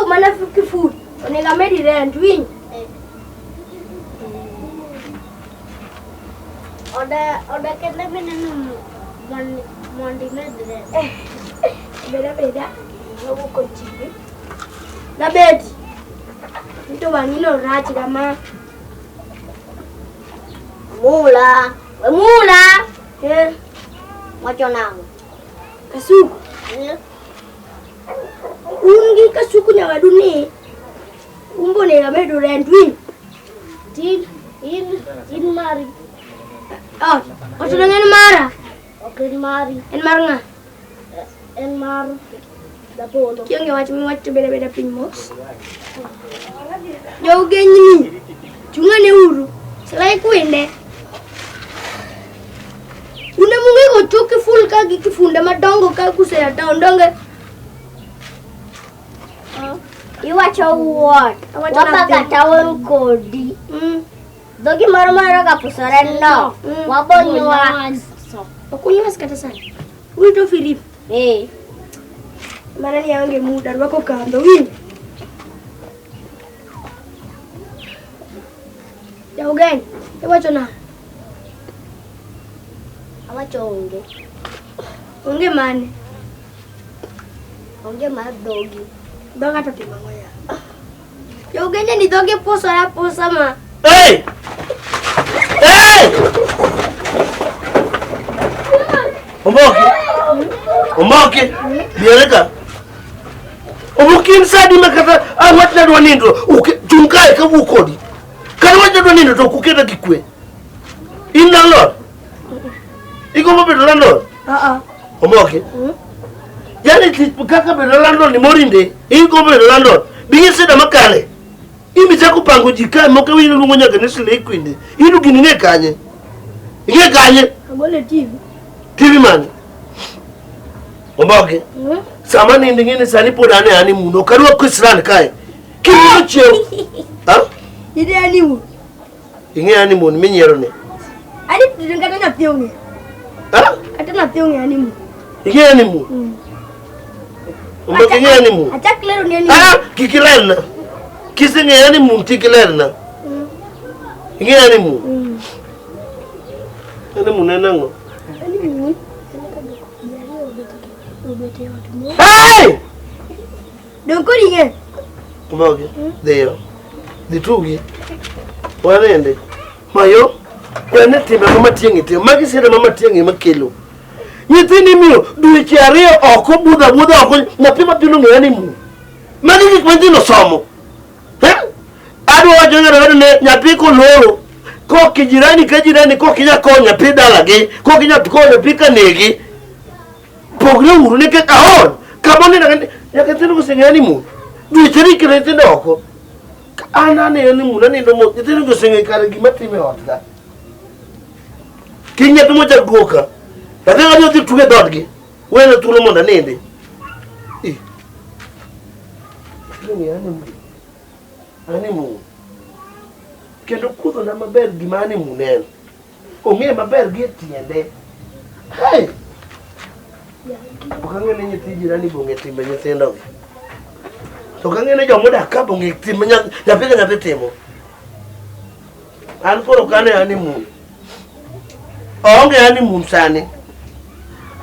Kachoko mana kiful. Onego amedi rent, winj. Oda oda kende mineno mondo imed rent. Beda beda. Awuok kod chibi. Nabeti. Nito wang'i no rach kama. Mula. We mula. Eh, Wacho nang'o? Kasuku. Eh? Un gi Kasuku nyawadu ni umbo onego amed rent, winj. Tin in in mari. Ot. Ot dong en mara. Ok en mari. En mar ng'a? En mar Japolo. Kionge wach miwach to beda beda piny mos. Jogenyni, chung'ane uru. Sala ikwinde. Un ema ung'ego chok kiful ka gi kifunde madongo ka kuseya town donge. Iwacho wuon. Awacho Wabaka nothing. town kodi. Dhogi moro moro ka pusore no. Wabonywa. Ok unywas kata sani. Urito firimbi. Eh. Mana ni aonge muda, rwako kandho, winjo. Jaugeng, iwacho nang'o? Awacho onge. Onge mane? Onge mar dhogi. Dhoga to timo ang'o ya? Jaugenya ni dhoge posore aposa ma. Hey! Hey! Omoki. Omoki. Biereka. Omoki in sa adi ma kata awach nadwa nindo chung kae kawuo kodi. Kata wach nadwa nindo to ok uketa gi kwe. In landlord? Igombo bedo landlord? Ah ah. Omoki. Yani tich kaka bedo landlord ni morinde, igombo bedo landlord. Bing'e sida makale. Imi chako pango ji kae moko winjo luongo nyaka ni slay queen. Inu gini ng'e kanye? Ing'e kanye? Agolo e TV. TV mane? Omoki. Sama nindo ing'e ni sani pod an e honeymoon. Ok adwa kisran kae. Kiwinjo chiew. Ha? Idhi honeymoon. Ing'e honeymoon minyiero ni. Ani kata nyathi ong'e. Ha? Kata nyathi ong'e honeymoon. Ing'e honeymoon? Omoki ing'e honeymoon? Achak lero ni honeymoon. Ah, kik ilerna. Kiseng'eyo honeymoon kik ilerna. Ing'e honeymoon? Honeymoon en ang'o? Honeymoon. En ka ji ariyo obet e ot moro. Hey! Dong koro ing'e. Omogi, dhiyo. Dhi tugi. Wanende. Mayo, wane timbe ma Matiang'i timo. Magi sida ma Matiang'i ema kelo. Nyithindo imiyo dweche ariyo oko budho abudha oko nyathi matin ong'eyo honeymoon. Magi gik ma nyithindo somo. Eh? Adwa wacho ni ng'ato ne nyathi koloro koki jirani ka jirani kok inya konyo nyathi dalagi kok inya konyo nyathi ka negi pogre uru nikech aol kama oneno nyaka nyithindo oseng'eyo honeymoon dweche ariyo kelo nyithindo oko an aneno honeymoon anindo mos nyithindo oseng'eyo kare gima time e ot ka kiny nyathi mochak duogo ka nyathi ka odhi tugo e dhoodgi wena thuolo mondo anindi. Ih. Ng'e honeymoon. Honeymoon. Kendo kudhona maber gima honeymoon en. Ong'e maber gi e tiende. Hey! Ok ang'e ni nyithi jirani be ong'e timbe nyithindogi. To ok ang'e ni joma odak ka be ong'e timbe nyathi ka nyathi timo. An koro ok ane honeymoon. Aonge honeymoon sani.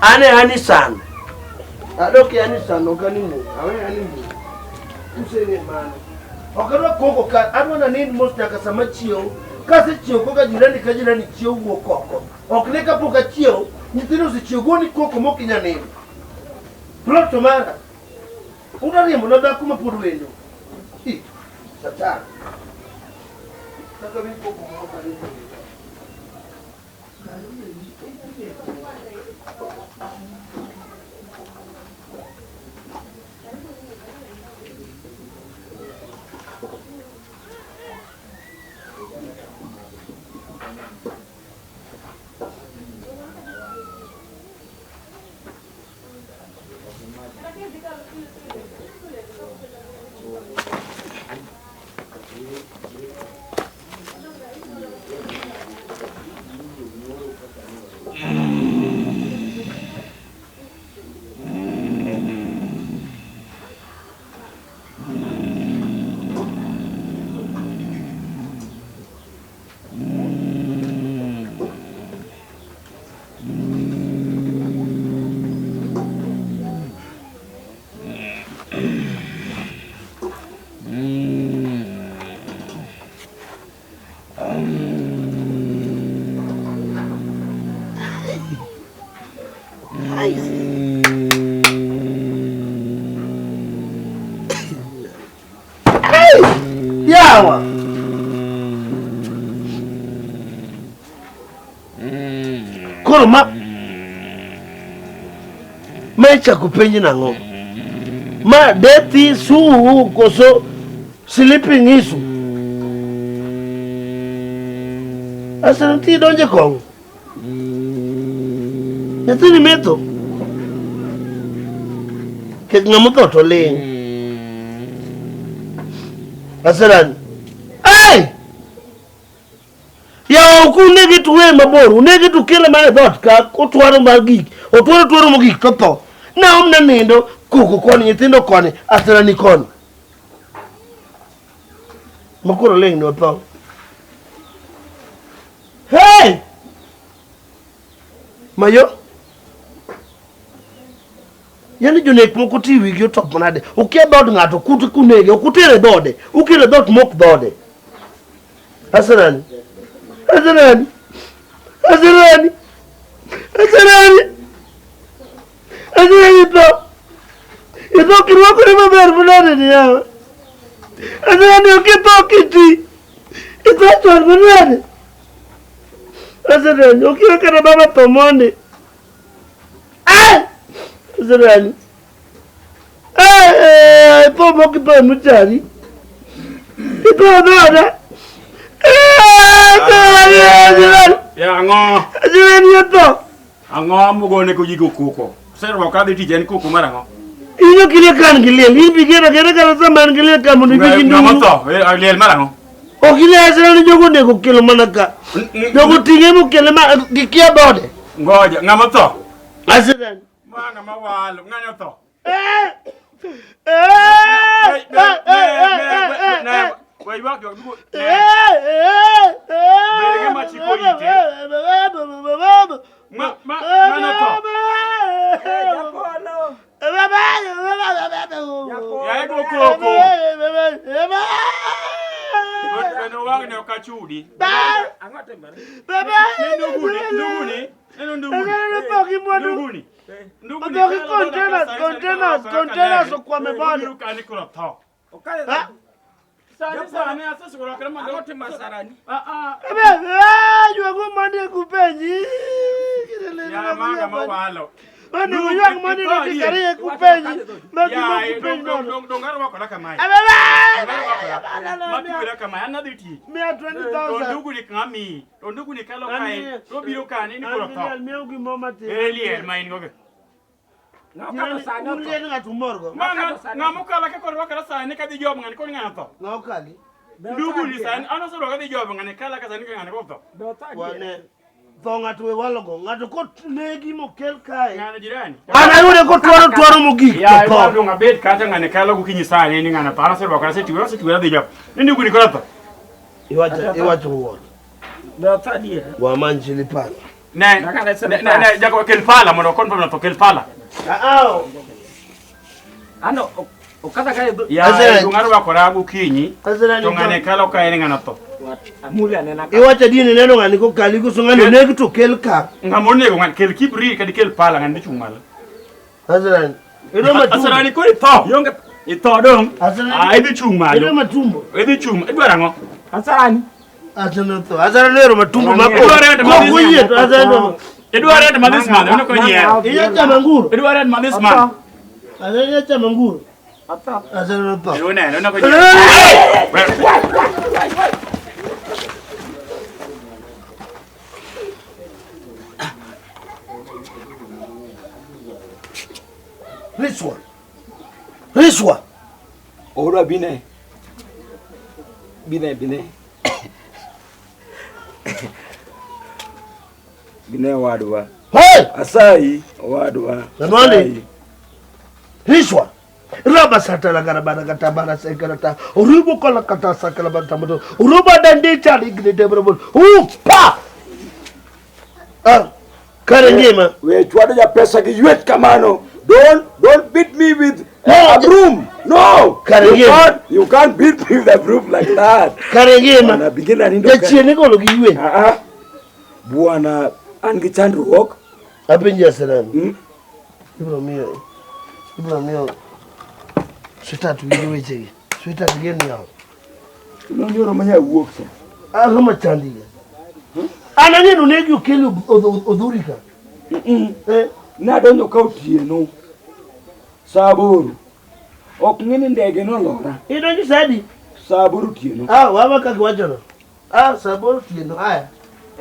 An e honey san. Adok e honey san ok honeymoon. Awe honeymoon. Useng'e mano. Ok adwa koko ka adwa nanind mos nyaka sama chiew. Kasechiew koka jirani ka jirani chiew wuok oko. Ok ne kapok achiew, nyithindo osechiew goni koko mok inyal nindo. Plot to mara. Udwa riembo na dhako ma pod wendo. Ih, satan. Kaka winj koko moro ka riembo. Yawa. Koro ma ma ichako penj nang'o? Ma death issue koso sleeping issue? Asa nitie donje kong'o. Nyathini metho. Kech ng'ama otho to ling'. Aserani. Hey! Yawa ok unege to uweye mabor, unege to ukele mana e dhoot ka otwaro mar gik, otwaro twaro mogik to tho. Naom ne nindo, koko koni, nyithindo koni, aserani koni. Makoro ling' ni otho. Hey! Mayo? Yaani jonek moko ti wigi otop manade. Ukia dhood ng'ato kut kunege, ok utere dhoode. Ukele dhoot mok dhoode. Hasarani. Hasarani. Hasarani. Hasarani. Hasarani itho. Itho kirwakori maber manade ni yawa. Hasarani ok itho kiti. Itho chon manade. Hasarani okiwa kata baba tho mondi. Ah! Hasarani. Eh, itho mok itho muchari. Itho dhoda. Eh, Hasarani, Hasarani. Ya ang'o? Hasarani otho. Ang'o mogone ko jigo koko? Serwa ka dhi tich en koko mar ang'o? In ok irie kan gi liel, in bi gero agera kata sama en gi liel ka mondo ibi gi Ng'ama nduru. tho, liel mar ang'o? Ok ine hasira ni jogo onego kelo mana ka. Jogo ting'e mokele ma gikia dhoode. Ngoja, ng'ama tho? Hasira. Ma ng'ama walo, ng'ani otho. Eh! Eh! Eh! Eh! Eh! We ywak ywak dugo. Eh! Eh! Bed gi machiko ite. Ma ma ng'ani otho. Japolo. Yaye go koko. Kendo wang'ni ok achudi. Ang'o timore? Ne nduguni, nduguni, neno nduguni. Nduguni. Nduguni. Odhogi containers, containers, containers okwame bode. Obiro kani koro tho. Okale. Ha? Sani sani asesukurokre mondo Ang'o timo Sarani? Ah ah. Ebe, eh, ywago mondi kupenji. Ya manga mawalo. Mane uywag mondi dakika ariyo kupenji. Magi Ya mokupenji dong nono. dong dong arwakora kamae. Ebe, Arwakora. Matuera kamae an adhi tich. Mia To 20,000. nduguni ng'a miyi. To nduguni kalo kae. To biro kani ni koro An tho. gi liel, miau gimoro matin. Ere liel ma in go. Ng'o sani Un otho. liel ng'ato umorgo. Ma ng'a mokalo ka koro rwakora sani kadhi job ng'ani koro ng'ano tho. Ng'a okali? Nduguni sani an oserwaka dhi job ng'ani kala ka sani ka ng'ani koro tho. Be otho adier? Wane. Tho ng'ato we walogo. Ng'ato konegi mokel kae. Ng'ano jirani. An ayude kotwaro twaro mogik to Ya tho. idwa ng'abet kata ng'ani kalo gokinyi sani ni ng'ano tho. An oserwakora asetuera asetuera dhi job. Ni nduguni koro tho. Iwacho iwacho wuon. Be otho adier? Wamanjili pala. Ne, ne, ne, ne, Jacob, kel pala mondo okon pala to kel pala. Ah, Ano okadha kae dho- Ya, Asere. dong arwakora gokinyi Asere to ng'ane kalo ka en ng'ano tho. Amuli anena ka. Iwacho adier ni neno ng'ani kokali koso ng'ani oneg to kel ka. Ng'ama onego ng'ani kel kibri kata kel pala ng'ani dhi chung' malo. Asere. Idwa matumbo. Asere koro itho. Ionge Itho dong. Asere. Ah, idhi chung' malo. Idwa matumbo. Idhi chung'. Idwaro ang'o? Asarani. Asere tho. Asere nero matumbo ma Idwaro rent ma Kok oyie to asere no. Idwaro rent ma this month. Ineno konyiero. Iya chamo anguro. Idwaro rent ma this month. Asere iya chamo anguro. Otho. Asere tho. Ineno, ineno konyiero. Riswa. Riswa. Ohodwa bine. Bine bine. Bine owadwa. Hey! Asayi owadwa. Zamani. Asayi. Riswa. Raba satala garabara katabara sekarata. Urubu kola kata sakala batamoto. Uruba dandi chali grite brabul. Upa! Ah. Kare ngima. We chwado ja pesa gi ywech kamano. Don't beat me with No, a broom. No. Kare You ngima. can't beat me with a broom like that. Kare ngima. Bwana bigina nindo ka. Jachien igolo gi ywe. Ah ah. Bwana an gi chandruok. Apenji aserani. Mm? Ibiro miyo. Ibiro miyo. Sweetheart winjo wechegi. Sweetheart gen yawo. Nonyoro manya wuok cha. Ang'o machandi ga? An ang'e ni onegi okeli odhuri ka. Eh, Nadonjo ka otieno saa aboro. Ok ng'e ni ndege nolora idonjo saa adi? saa aboro otieno. Ah, wawa kaka iwachono. Ah, saa aboro otieno. Aya.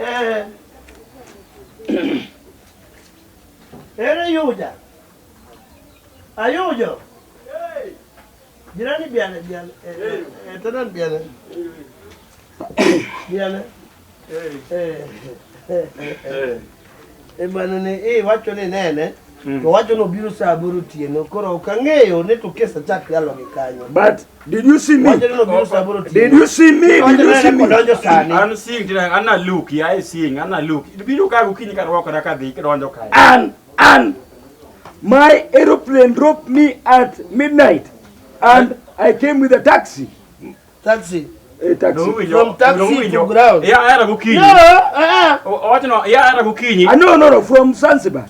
Eh. Ere yuja? Ayujo. Jirani biane biane. Eh, eh, tanan biane. Biane. Eh. Eh. Eh, bana ne eh wacho ni nene. To wacho ni obiro saa aboro otieno. Koro ok ang'eyo ni to kesa chak yalo gi kanyo. But did you see me? Wacho ni obiro saa aboro otieno. Did you see me? Did you see me? Odonjo sani. An seeing tena an look, ya I seeing, an look. Biro ka gokinyi ka rwakora ka dhi donjo kae. And my aeroplane dropped me at midnight and I came with a taxi. Taxi. A taxi. From taxi to ground. Ya ara gokinyi. No, ah, Owacho no, ya ara gokinyi. Ah, no, from Zanzibar.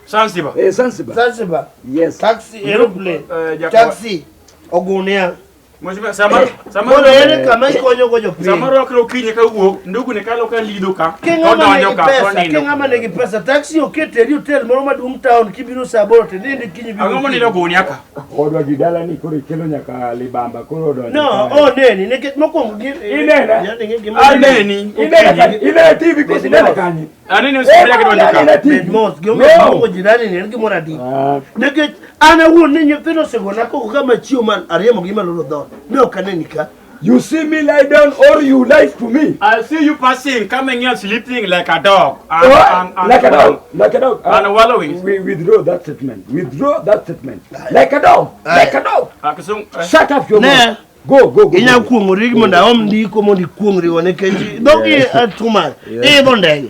Zanzibar. Eh, Zanzibar. Zanzibar. Yes. Taxi, aeroplane. Eh, Jacob. Taxi. Ogunia. Mheshimiwa, sama sama Koro ere kama ikonyo go jopiny. sama rwakre okinyi ka wuok, ndugu ne kalo ka lido ka. King'ama Odonjo nigi ka, pesa, onindo. king'ama nigi pesa, taxi oketeri hotel moro maduong' town kibiro saa aboro to nindi kiny biro. Ang'o monindo gunia ka? Odwa gi dala ni koro ikelo nyaka libamba koro odonjo. No, kae. oh neni, nikech mokwongo gi Inena? Yani ng'e gima- Aneni. Inena kanye? Inena TV koso inena kanye? Aneni osufuria kidonjo Inena ka. TV. Bed mos, gimomiyo No. aluongo jirani ni en gimoro adi. Ah, Nikech an awuon ni nyithindo osegona koko kama chiewo ma ariembo gi maloro dhoot. Ne ok aneni ka. You see me lie down or you lie to me. I see you passing, coming here sleeping like a dog. And, Oh, and, like a dog, like a dog. And wallowing. We withdraw that statement. Withdraw that statement. Like a dog, like a dog. Ah, kisungu, eh. Shut up your Ne. mouth. Go, go, go. Inya go. kuong'ori mondo aom ndiko mondo ikuong'rigo nikech dhogi too much. Iidho ndege.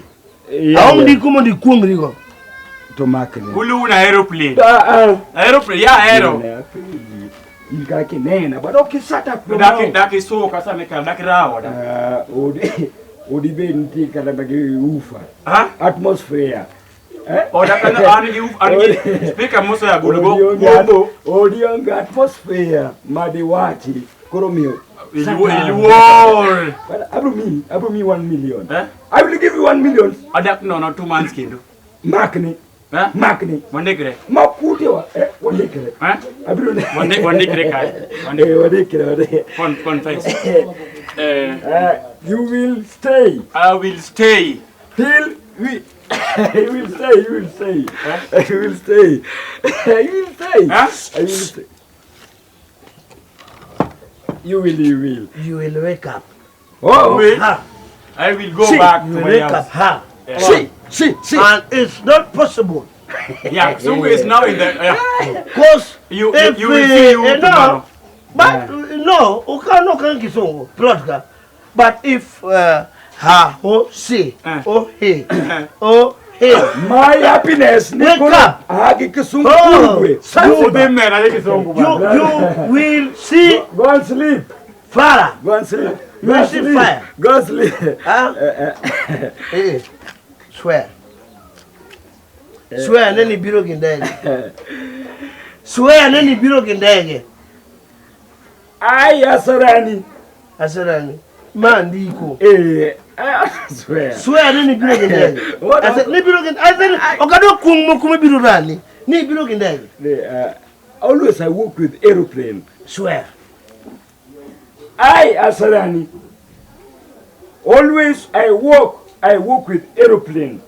Yeah, Aom yeah. ndiko mondo ikuong'rigo. To makne. Ulu una aeroplane. Ah, ah. Aeroplane, ya aero. Nena, In kaka kinena, but okay, shut up your Daki mouth. daki suka sa meka daki rawo da. Ah, odi odi be nitie kata magi ufa. Ha? Atmosphere. Eh? O daki an gi an gi speaker muso ya golo go. Odi onge Gombo. odi onge atmosphere madiwachi koro miyo. Iluor. But abro mi 1 million. Eh? I will give you 1 million. Adak no no 2 months kendo. Makni. Eh? Makni. Wandikre. Makutewa. Eh, wandikre. Eh? Abiro Wandikre kae. Eh, Wandikre. wandikre, wandikre. Confess. Eh, You will stay I will stay. till we you will stay, you will stay. You will stay. You will stay. Huh? I will stay. You will, you will. You will wake up. Oh, Wait. Ha. I will go See, back You to will my wake up. house. Ha. see, see, see. And it's not possible. Yeah, Kisungu is now in the yeah. Cause You if you will see you eh, tomorrow. no, but no, ukano kan kisungu plot ka. But if ha ho si Eh. o he Eh. o he My happiness, Wake up. Agi kisungu Oh. Uruguay. You Zanzibar. be man, I Kisungu. you you will see Go and sleep. fire. Go and sleep. You Go and see sleep. fire. Go and sleep. Huh? Eh, swear. Swear neni biro gi ndege. Swear neni biro gi ndege. I Asarani. Aserani. Ma ndiko. Eh, I swear. Swear neni biro gi ndege. What? Ase ni biro gi ase ok adwa kuong' moko mabiro rani. Ni biro gi ndege. Always I work with aeroplane. Swear. I Asarani. Always I work with aeroplane.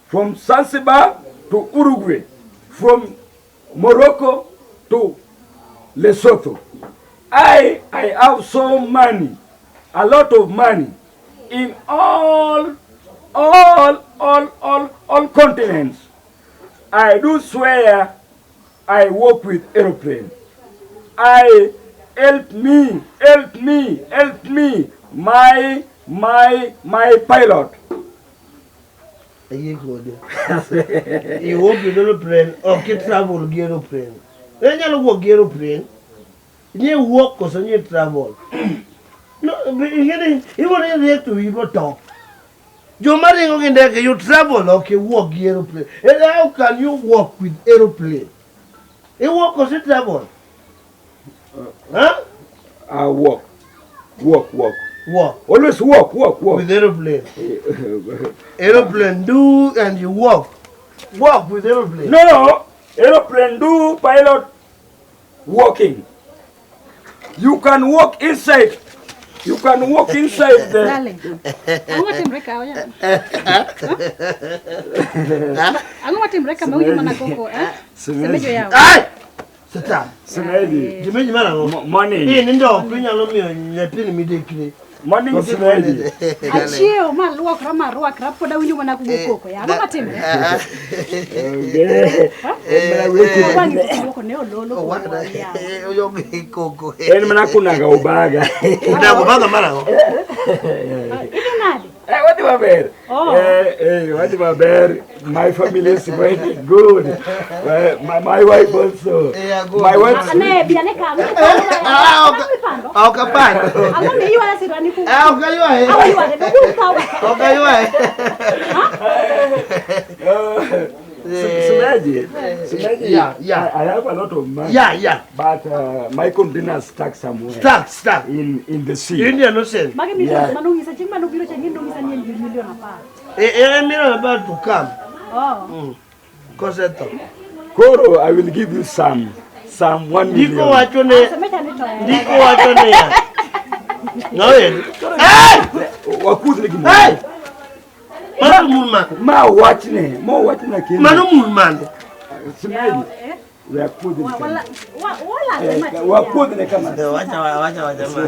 From Zanzibar to Uruguay. From Morocco to Lesotho. I have so money, a lot of money, in all continents. I do swear I work with aeroplane. I help me, help me, help me, my pilot. Ayie kode. Iwuok gi aeroplane, ok i travel gi aeroplane. Inyalo wuok gi aeroplane. Nye wuok koso nye travel. No, ing'eni, iwuon ni riek to wiyi botop. Joma ringo gi ndege, you travel, ok iwuok gi aeroplane. And how can you walk with aeroplane? Iwuok koso i travel? Huh? I work. Walk, walk. Walk. Always walk, walk, walk. With aeroplane. Aeroplane do and you walk. Walk with aeroplane. No, aeroplane do pilot walking. You can walk inside. You can walk inside the. Darling. Ang'o matimre ka oya? Ang'o matimre ka ma winjo mana koko, eh? Semejo yawa. Ai! Satan. Simeji. Jimeji mar ang'o? Morning. Ii nindo ok inyalo miyo nyathini midekre. Morning, Simeji. Achiewo ma luokra ma rwakra pod awinjo mana kugo koko ya. Ang'o matimre? Okay. Wang'i pok luoko ne ololo Owada. kuom yawa. Oyoge koko. En mana kunaga ubaga. Udago baga mar ang'o? Idhi nade? Eh, wadhi maber. Oh. Eh, eh, wadhi maber. My family is very good. My wife also. Yeah, good. My wife. Ne bi ane ka. Ang'o Ah, ok. mipando? Ok apando. Ang'o miywaya sirani ku? Ah, ok aywaye. Awa yware, dogo kawa. Ok aywaye. Simeji. Simeji. Yeah, yeah. I have a lot of money. Yeah, yeah. But my container stuck somewhere. Stuck, stuck. In the sea. Indian Ocean. Magi Yeah. million manong'isa chieng' manobiro cha nindong'isa ni en gi million 10. Eh, million about to come. Oh. Kosetho. Koro, I will give you some. Some 1 Ndiko million. wacho ne Semecha ni to. ndiko wacho niya. Ng'awen. Hey! Wakudhni gimoro. Hey! Mano mul mane? Ma wachne. Ma wachne kendo. Mano mul mane? Simeji. Wakudhni kama. Wala Eh, Wakudhni kama. Wacha wacha wacha ma.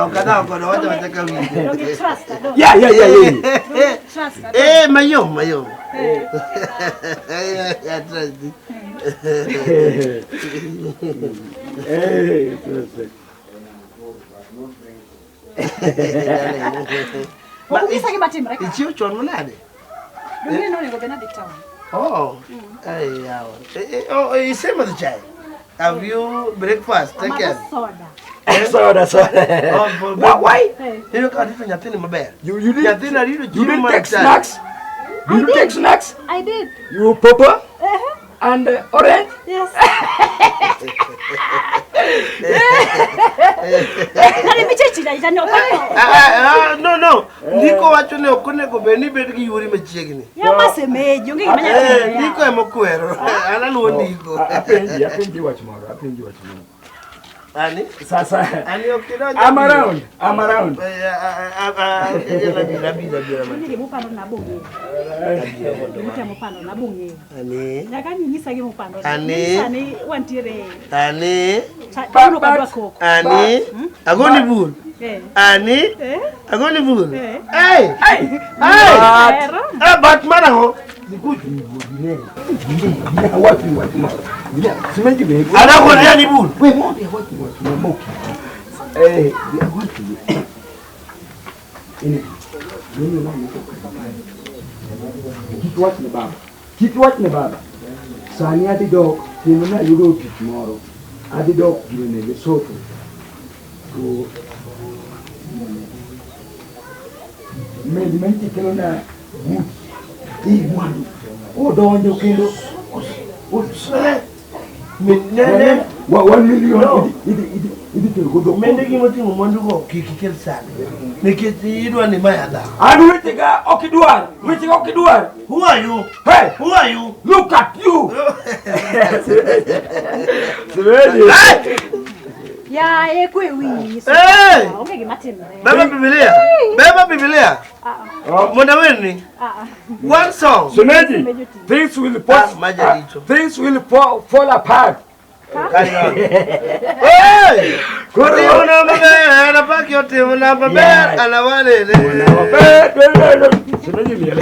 Ok adhaw kodo wacha wacha ka winjo. Donge trust donge Yeah, yeah, yeah, yeah. trust. Eh, mayom mayom. Yeah, trust. Eh, trust. Ma Okung'isa gima timre ka. ichiew chon manade? Donge nonego bed nadhi town. Oh, ay, yawa. Eh, oh, isemadho chai? Have you breakfast? Take care. Amadho soda. Soda, soda. Oh, Why? Eh. Iyudo ka arito nyathini maber. You didn't, Nyathini arito you chiemo didn't mar take chai. snacks? You didn't take snacks? I did. You pepper and orange? Yes. Nani michechi cha cha no. Ah, ah, ah, no, no. Ndiko wacho ni ok onego bed ni ibed gi yuori machiegni. Ya masemeji onge gima nyalo Eh, timore. ndiko ema okwero. An aluwo ndiko. Apenji, apenji wach moro, apenji wach moro. Ani? Sasa, Ani ok idonj. I'm around, I'm around. Eh, ah, ah, ah, abiro, abiro, abiro. Onge gima upando na bong'eyo. Gima upando na bong'eyo. Ani? Nyaka nyisa gima upando. Ani. Nyisa ni wantiere. Ani? Kawuono ok adwa koko. Ani? Agoni bul. Eh. Ani? Eh. Agoni bul. Eh. Hey! Hey! Ero. Eh, bat mar ang'o? Wachni wach moro. Simeji be. Anako ni ani bul. We mondi wachni wach moro moki. Eh, wachni. Ini. Nini na moko Kik wachne baba. Kik wachne baba. Sani adhi dok kendo nayudo tich moro. Adhi dok gwene Lesotho. To meli mantie kelona goods ei mwandu odonjo kendo Ne, 1 million No. idhi tero go dhok. Mende gi moting'o mwandu go kik ikel sani. Nikech idwa ni maya dhako. An wechega ok idwar, wechega ok idwar. Who are you? Hey, Who are you? look at you. Simeji. Ya e kwe wiyi. Hey! Onge gima timore. Beba Biblia. Beba Biblia. Ah, Mondo awerni. ah, ah. One song. Simeji, things will fall, Ah, majaricho. things will fall apart. Hey! Koro- Otimona maber, anapaki otimona maber, Yeah. anawalele. Simeji miel.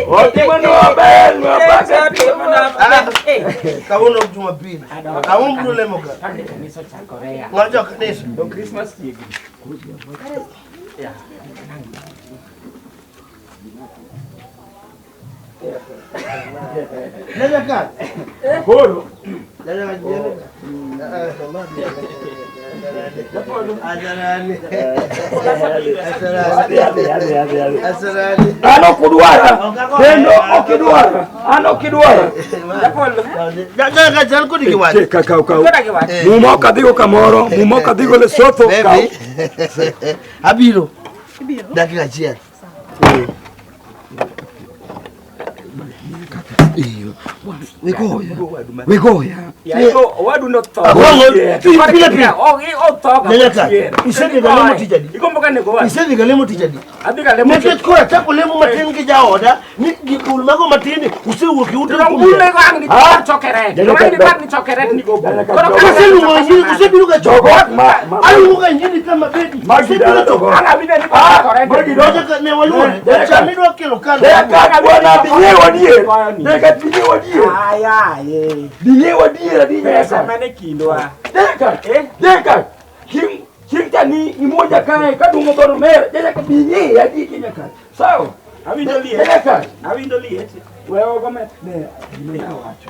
Otimona maber, mapaka Ah, Kawuono ok Jumapil. Kawuono biro lemo ka. Ng'ato kanisa. Christmas chiegni. Nene ka. Koro Nene ka. Nene ka. Ah, ah, Asarani. Adhi, adhi, adhi, adhi, adhi. Asarani. An ok udwara. Kendo ok idwara. An ok idwara. Jaka chal kodi gi wach. Ka kaw kaw. Koda gi wach. Muma ok adhigo kamoro, muma ok adhigo Lesotho. Kaw. Baby. Abiro. Ibiro. Dakika achiel. Wegoya. Wegoya. Owadu no tho. Akwongo, pile pile. Otho ga. Nyanya ka, isedhi ga lemo tich adi? Igombo ka nego wadu. Isedhi ga lemo tich adi? Adhi ga lemo. Nikech koro achako lemo matin gi jaoda, ni gi bul mago matin usewuok e ute To kuom bul nego ang' ni Ah! chokere. Janyaka Ang' ni dok. dwar ni chokere ni go bul. Janyaka Koro dok. ka Useluongo injili, usebiro ga choko. Jogot ma ma. Aluongo ga injili kama bedi. Magi Usebiro dala choko. jogot. Ang' abine ni Ah, chokore. magi dok. Roja ne waluore. Janyaka. Cham idwa kelo kano. Janyaka bwana binyewa dier. Janyaka binyewa dier. Aya ye. Binyewa dier adi Pesa janyaka. mane kindwa. Janyaka. Janyaka. Chieng' chieng' cha ni imoja kae kadung'o dhono mer. Janyaka binye adi janyaka. Sawa. Awinjo liet. Janyaka. Awinjo liet. We ogo met ne gima nawacho.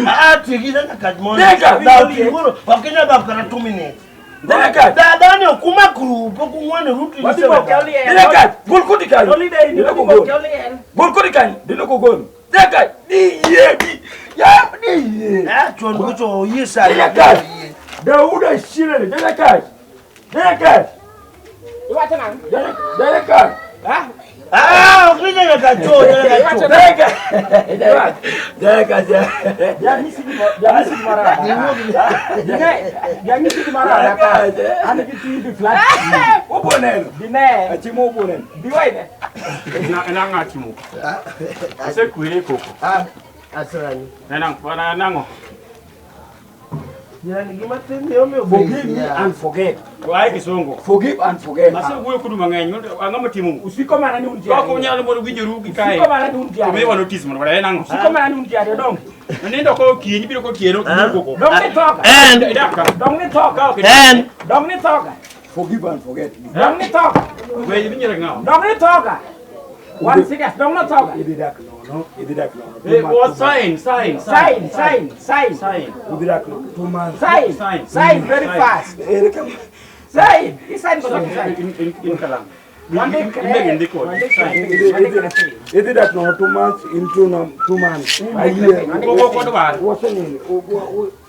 Ah, tigi nyaka kaj mondo. Janyaka. Dhaw tigoro, ok inyal dhaw kata 2 minutes. Janyaka. Dadani ok umak ru, pok ung'wano rutu Wadhi iseweyo. boke oliel. Janyaka. Gol kodi kanyo. Holiday ni Dinoko wadhi boke gol. oliel. Gol kodi kanyo. Dinoko gol. Janyaka. Diyie di. Ya diyie. Ah, chon gocho oyie sani. Janyaka. Dauda Shirley. Janyaka. Janyaka. Iwacho nang'o? Janyaka. Ah? Ah, ok ni nyaka cho, nyaka cho. Janyaka. Janyaka. Janyisi gimoro Janyisi gimoro ka. An gi TV flat. Oboneno. Dine. Achimo oboneno. Diwaine. Na ng'ati moko. Osekwere koko. Ah, asirani. Na nang'o? Jirani gima tin ni omiyo Forgive me and forget. Wae kisungu. Forgive and forget. Asewuoyo kodu mang'eny. Ang'o matimo? Usiko mana ni un ji Ok ariyo. unyal mondo winjoru gi kae. Usiko mana ni un ji To miwa ariyo. notice mondo wadae nang'o? Usiko mana ni un ji ariyo dong. Nindo ko okinyi biro kotieno biro koko. Dong ni thoga. En. Idak ka. Dong ni thoga. En. Dong ni thoga. Forgive and forget. Dong ni thoga. We ibinyiero ng'awa? Dong ni thoga. One serious. Dong ni thoga. Idhi dak nono. Idhi dak nono. Eh, what sign, sign, Sign, sign, sign. sign. Idhi dak nono. 2 months. Sign. Sign. Sign very Sign. fast. Ere kama. Sign. Isign koso ok isign. In kalam. Wandik Imbe ndiko. Sign. Idhi dak nono 2 months into 2 months. A year. Koko kod war. Waseneno.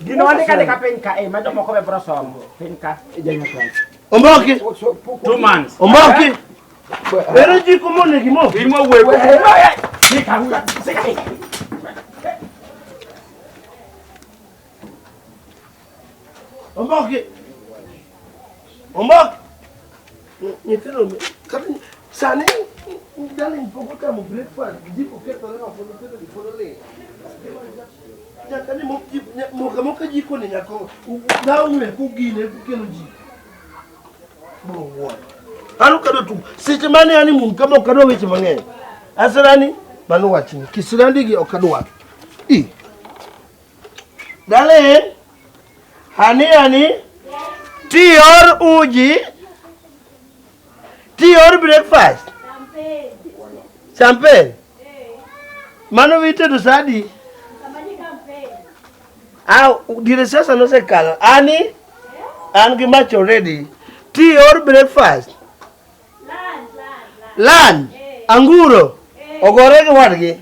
Gino wandik andika piny ka eh ma jomoko be biro somo piny ka. Omboki. 2 months. Omboki. Ere jiko monego imoki. In ma wuoyo. Sika. Omboki. Omboki. Nyithindo kata sani darling pok otamo breakfast jiko kethore ka pod nyithindo gi pod oling. Nyaka ni mok ji moka moka jiko ni nyaka dhaw ng'we kugine kukelo ji. Bro wuon. An ok adwa tugo. Seche mane an mum kama ok adwa weche mang'eny. Asirani mano wachni. Kisirani gi ok adwa. I. Darling. Hani hani. Tea or uji? Tea or breakfast? Champagne. Mano witedo sa adi? Ah, dire sasa nosekalo. Ani? An gi mach already. Tea or breakfast? Lunch. Anguro. Ogore gi wadgi.